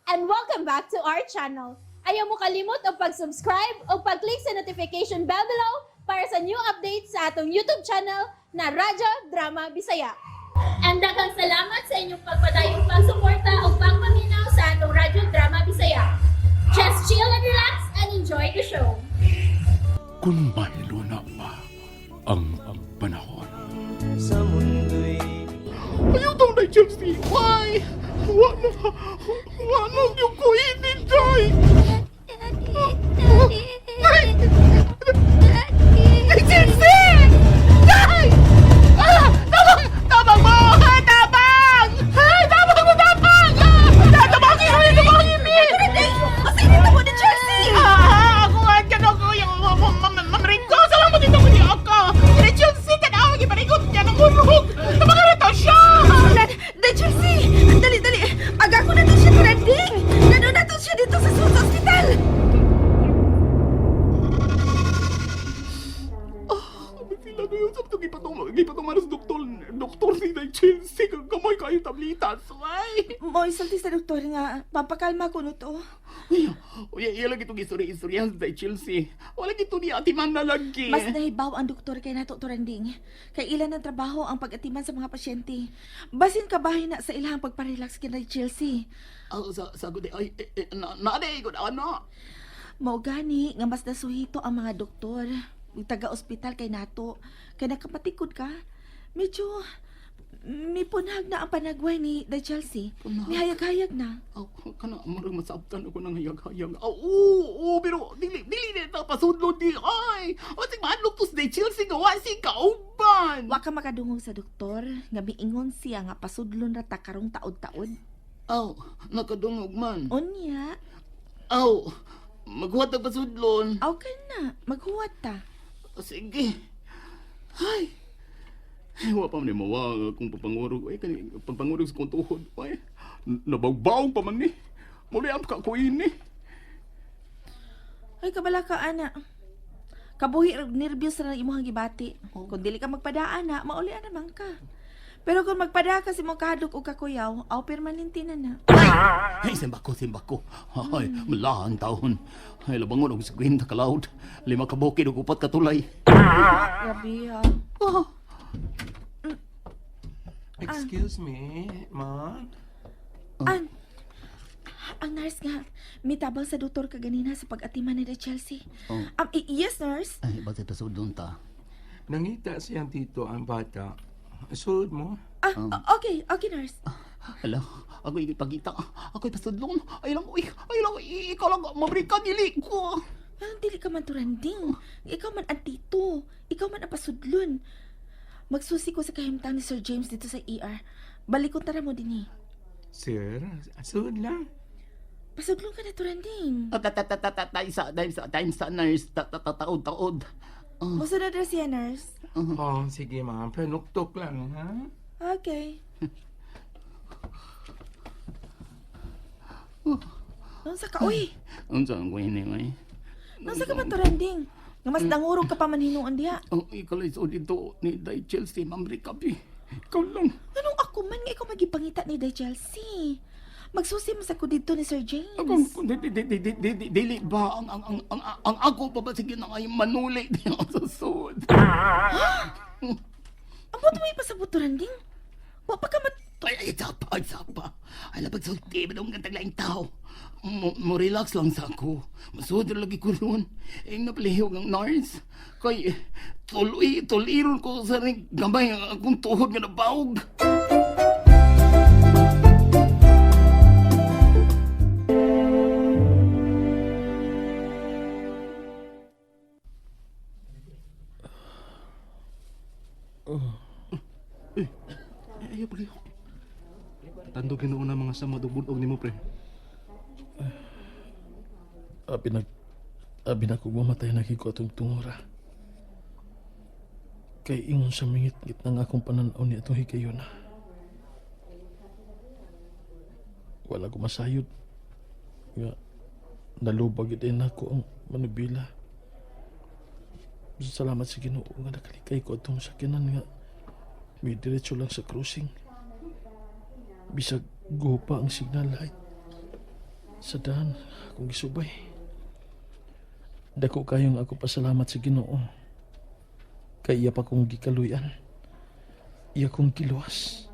And welcome back to our channel. Ayaw mo kalimot og pag-subscribe o pag-click sa notification bell below para sa new updates sa atong YouTube channel na Radyo Drama Bisaya. And daghang salamat sa inyong pagpadayong pagsuporta o pagpaminaw sa atong Radyo Drama Bisaya. Just chill and relax and enjoy the show. Kung mahiluna pa ang panahon. Sa mundo'y Ayaw daw na Chelsea! Why? Wa na! Wa na yung ko ini, Joy! Daddy, Daddy, Daddy. Chelsea! Joy! Ah! Tabang! Tabang mo! Tabang! Ay, tabang mo! Tabang! Ah! Tabang! Tabang! Tabang! Asa inita mo ni Chelsea? Ah! Ako nga dyan ako yung mamrico! Salamat dito ko niya ako! Ni Chelsea! Tanaw! Giparigot niya ng ulog! Tabang na to siya! Dad, Chelsea! Dali, dali! Aga ko na to siya trending! Gano'n na to siya dito sa Sus Hospital! Sila na yung sabto gipatong sa doktor doktor si Day Chelsea kag gamay kayo tablitas ay. Mo isulti sa doktor nga, papakalma ko no to. Uy, uy, iya lagi itong istorya-istorya sa Day Chelsea. Wala gito ni Ate Man na lagi. Mas nahibaw ang doktor kay nato trending. Kay ilan ang trabaho ang pag-atiman sa mga pasyente. Basin kabahin na sa ilang pagparelax kay Chelsea. Ah, sa gud ay eh, eh, na na day gud ano. Mao gani nga mas nasuhito ang mga doktor ug taga-ospital kay nato. Kay nakapatikod ka. Medyo mipunhag na ang panagway ni The Chelsea. Punhag? Mihayag-hayag na. Aw, kana murag masabtan ako ng hayag-hayag. Aw, oo, oo, pero dili dili na ta pasudlo di ay. Wasig mahadlok to sa Day Chelsea nga wa si kauban. Wa ka makadungog sa doktor nga miingon siya nga pasudlon ra ta karong taod-taod. Aw, nakadungog man. Unya, Aw, maghuwat ang pasudlon. aw ka na, maghuwat ta. Sige. Ay. Ay, wa pa man ni mawa ang akong pagpangurog. Ay, kani pagpangurog sa kong tuhod. Ay, nabagbaong pa man ni. Muli ang ka ko ini. Ay kabala ka ana. Kabuhi rag nervyos ra ng imong gibati. Kung dili ka magpadaan na, maulian naman ka. Pero kung magpada ka sa imong kahadlok og kakuyaw, aw permanente na na. Ay, simbako, simbako. Ay, malahan taon. Ay, labangon og 50 ka laod. 5 ka bukid ug 4 ka tulay. Grabe ha. Oh, Excuse me, ma'am. An ang nurse nga, mitabang sa doktor kaganina sa pag-atiman ni Chelsea. Oh. Yes, nurse. Ay, bakit pasudlon ta? Nangita siyang tito ang bata. Sulod mo. Ah, okay, okay, nurse. Hala, ako ipagita. Ako ipasudlon. Ay lang, uy, ay lang, ikaw lang, mabrika dili ko. Ang dili ka man turanding. Ikaw man ang tito. Ikaw man ang pasudlon. Magsusi ko sa kahimtang ni Sir James dito sa ER. Balik ko tara mo din eh. Sir, sulod lang. Pasudlon ka na turanding. Time sa nurse, taod taod. Musunod na siya, nurse. Oh, sige ma'am. Panuktok lang, ha? Okay. Nung sa ka, uy! Unsa ang kuhin ni may? Nung sa ka man turanding? Nga mas dangurog ka pa man hinuon diha. Ang ikalay sa dito ni Day Chelsea, Ma'am Ricapi. Ikaw lang. Anong ako man nga ikaw magipangita ni Day Chelsea? Magsusi mo sa ko dito ni Sir James. Ako, kung di, di, di, di, di, di, dili ba ang ako pa ba sige na ay manuli di ako sa sud. Ang buto mo ipasabot turanding? Wa pa ka mat... Ay, ay, sapa, ay, sapa. Ay, lapag sulti, ba dong taglaing tao. Mo relax lang sa ako. Masud lagi ko ron. Ing napalihog ang nurse. Kay, tuloy, tuliron ko sa ring gamay ang akong tuhod nga nabawog. Eh, ayaw palihog. Tando ginuon ang mga sama dubudog nimo pre. Abi nag abi na kog mamatay na ko atong tungora. Kay ingon sa mingit-ngit ng akong pananaw ni atong higayona. Wala ko masayod. Nga nalubag ito nako ang manubila. Salamat sa Ginoo nga nakalikay ko atong sakyanan nga may diretso lang sa crossing. Bisag gupa ang signal light. Sa daan, akong gisubay. Dako kayong ako pasalamat sa Ginoo. Kay iya pa kong gikaluyan. Iya kong giluwas.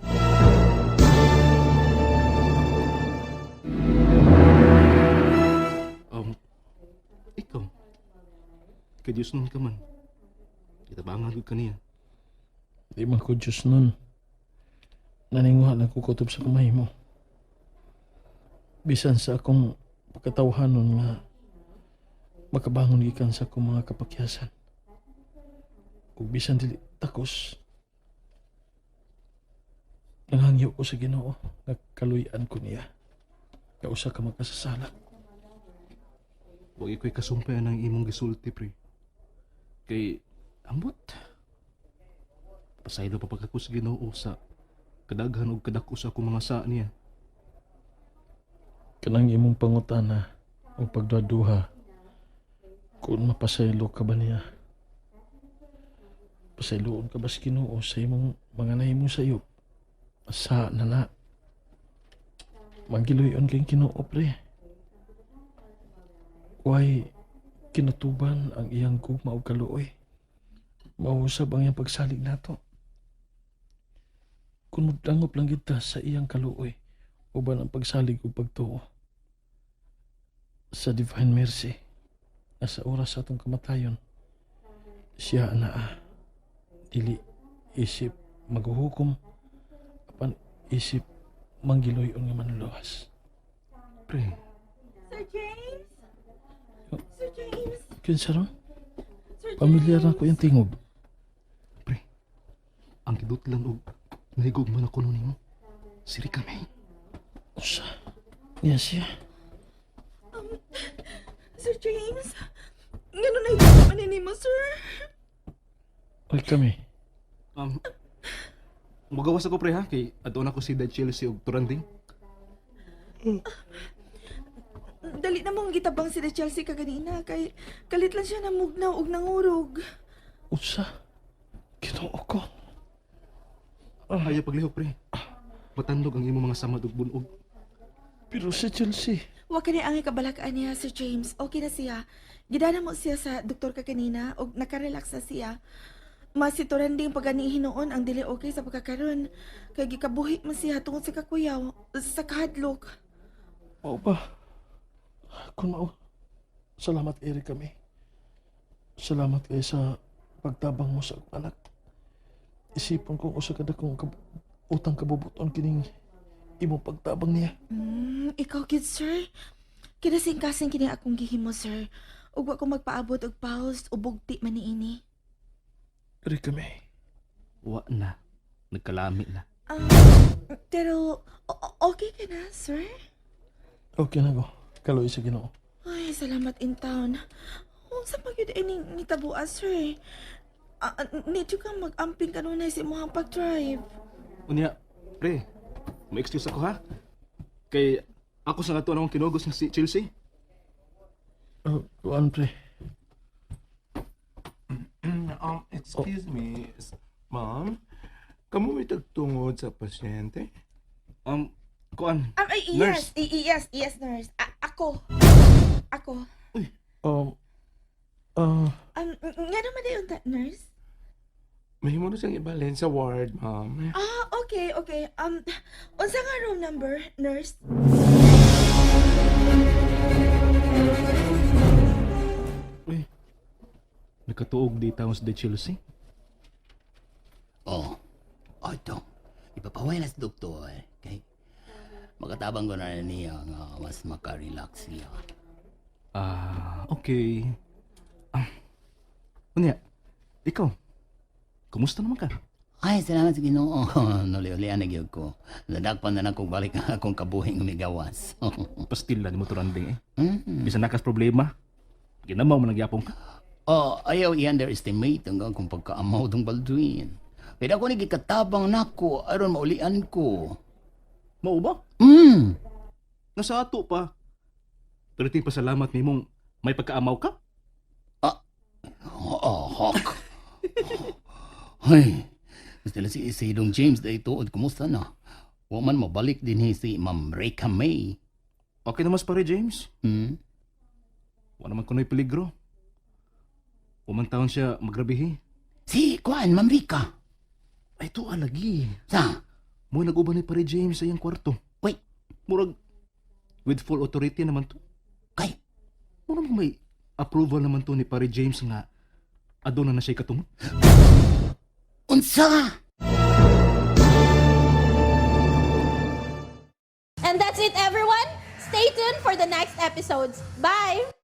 Ikaw, kay Diyos nun ka man. Itabangan ko kaniya. Di man ko Diyos nun. Naninguha lang ko kutob sa kamay mo. Bisan sa akong pagkatawhanon nga makabangon gikan sa akong mga kapakyasan. Ug bisan dili takos, nanghangyo ko sa Ginoo nga kaluy-an ko niya. Nga usa ka magkasasala. Huwag iko'y kasumpayan ang imong gisulti, pre. Kay, ambot. Pasaylo pa pagkako sa Ginoo sa kadaghan og kadako sa akong mga saa niya. Kanang imong pangutana o pagduha kung mapasaylo ka ba niya. Pasayloon ka ba sa Ginoo sa imong mga nahimo sa iyo? Sa na na. Manggiluyon kay Ginoo, pre. Way kinatuban ang iyang gugma og kaluoy. Mausab ang iyang pagsalig nato. Kung magdangop lang kita sa iyang kaluoy, uban ang pagsalig ug pagtuo sa divine mercy nga sa oras sa atong kamatayon siya anaa dili isip maghuhukom apan isip manggiloy-on nga manluluwas. Pre, Sir James? Sir James? Kinsa ron? Sir James? Pamilyar na ko yung tingog. Pre, ang kidutlan og nahigog man ako nimo. Si Rika May. Usa niya siya. Sir James? Ngano na ito nimo, sir? Oy kami. Magawas ako, pre, ha, kay aduna ko si Dad Chelsea og Turanding. Dali na mong gitabang si Chelsea kaganina kay kalit lang siya namugnaw og nangurog. Usa, Ginoo ko. Ayaw paglihok, pre. Matandog ang imong mga samad og bunog. Pero si Chelsea. Wa kani ang kabalakaan niya, Sir James. Okay na siya. Gidana mo siya sa doktor kaganina og nakarelax na siya. Mas si Toranding pagani hinuon ang dili okay sa pagkakaron. Kay gikabuhi man siya tungod sa kakuyaw, sa kahadlok. Mao ba? Kung mao, salamat Eric kami. Salamat kay sa pagtabang mo sa akong anak. Isipon kong usa ka dakong utang kabubuton kining imong pagtabang niya. Ikaw gid, sir. Kinasingkasing kini akong gihimo, sir. Ug wa ko magpaabot og pause o bugti man niini. Eric kami. Wa na. Nagkalami na. Pero okay ka na, sir? Okay na ko. Kaloy sa Ginoo. Ay, salamat in town. Unsa pa gyud ining nitabuan, sir? Nidyo ka mag-amping kanunay sa imong pag-drive. Unya, pre, ma-excuse ako ha. Kay ako sa ato akong kinugos nga si Chelsea. Oh, kuan pre. Excuse me, ma'am. Kamu may tagtungod sa pasyente? Kuan. Ay, yes, Nurse. yes, yes, nurse. Ako. Ako. Um, ah, Nga naman na yun, nurse? Mahimo na siyang ibalhin sa ward, ma'am. Ah, okay, okay. Unsa nga room number, nurse? Uy. Nakatuog di taon sa Chelsea. Oh, ato. Ipapaway na sa doktor. Kay makatabang ko na niya nga mas makarelax siya. Ah, okay. Ah, unya, ikaw, kumusta naman ka? Ay, salamat sa Ginoo. Nuli-ulian na gyud ko. Nadakpan na na kong balik ang akong kabuhi nga migawas. Pastila ni mo Turanding eh. Mm. Bisan nakas problema, ginamaw man ang yapong ka. Oh, ayaw i-underestimate ang akong pagkaamaw dong Baldwin. Kaya ako ni gikatabang nako aron maulian ko. Mao ba? Nasa ato pa. Pero ting pasalamat nimong may pagkaamaw ka. Oh, hok. Ay, basta lang si Isidong James dahil tuod, kumusta na? Wa man mabalik din si Ma'am Reka May. Okay naman pare James. Wala man kuno'y peligro. Umantaon siya magrabihi. Si Kuan, Ma'am Rica. Ay, ito alagi. Sa? Mo nag-uban ni pare James sa iyang kwarto. Uy. Murag, with full authority naman to. Kay? Murag may approval naman to ni pare James nga aduna na siya katungod. Unsa? And that's it, everyone. Stay tuned for the next episodes. Bye!